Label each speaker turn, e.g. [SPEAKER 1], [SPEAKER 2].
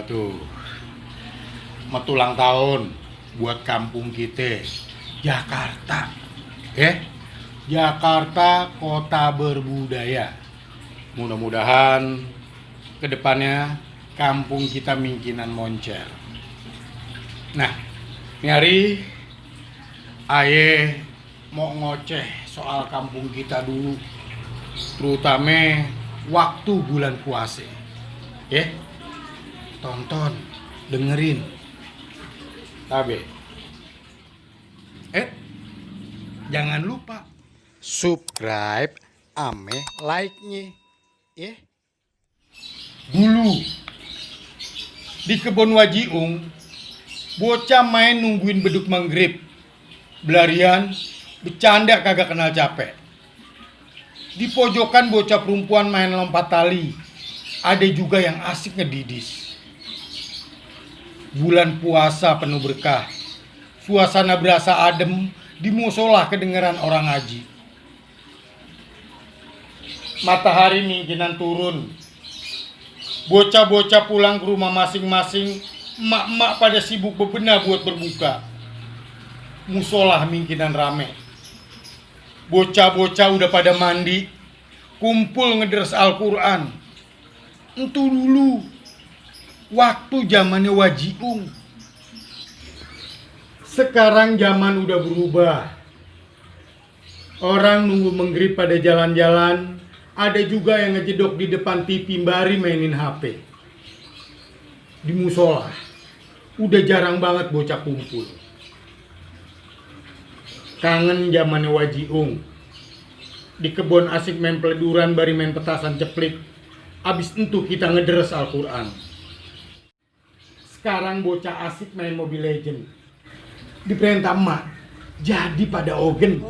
[SPEAKER 1] tuh metulang tahun buat kampung kita, Jakarta. Jakarta kota berbudaya. Mudah-mudahan kedepannya kampung kita mingkinan moncer. Nah, ini hari aye mau ngoceh soal kampung kita dulu, terutama waktu bulan puasa. Tonton, dengerin. Tabe. Jangan lupa subscribe ame like-nya. Dulu di kebun Wajiung, bocah main nungguin beduk maghrib, belarian, bercanda kagak kenal capek. Di pojokan bocah perempuan main lompat tali, ada juga yang asik ngedidis. Bulan puasa penuh berkah, suasana berasa adem, di musola kedengeran orang ngaji. Matahari mingkinan turun, bocah-bocah pulang ke rumah masing-masing, emak-emak pada sibuk bebenah buat berbuka. Musola mingkinan rame, bocah-bocah udah pada mandi, kumpul ngedres Al-Quran. Entu dulu waktu zamannya Wajiung. Sekarang zaman udah berubah. Orang nunggu maghrib pada jalan-jalan, ada juga yang ngejedok di depan TV mbari mainin HP. Di musola udah jarang banget bocah kumpul. Kangen zamannya Wajiung. Di kebun asik main peleduran bari main petasan ceplik. Abis itu kita ngederes Al-Quran. Sekarang bocah asik main Mobile Legend. Diperintah emak jadi pada ogen.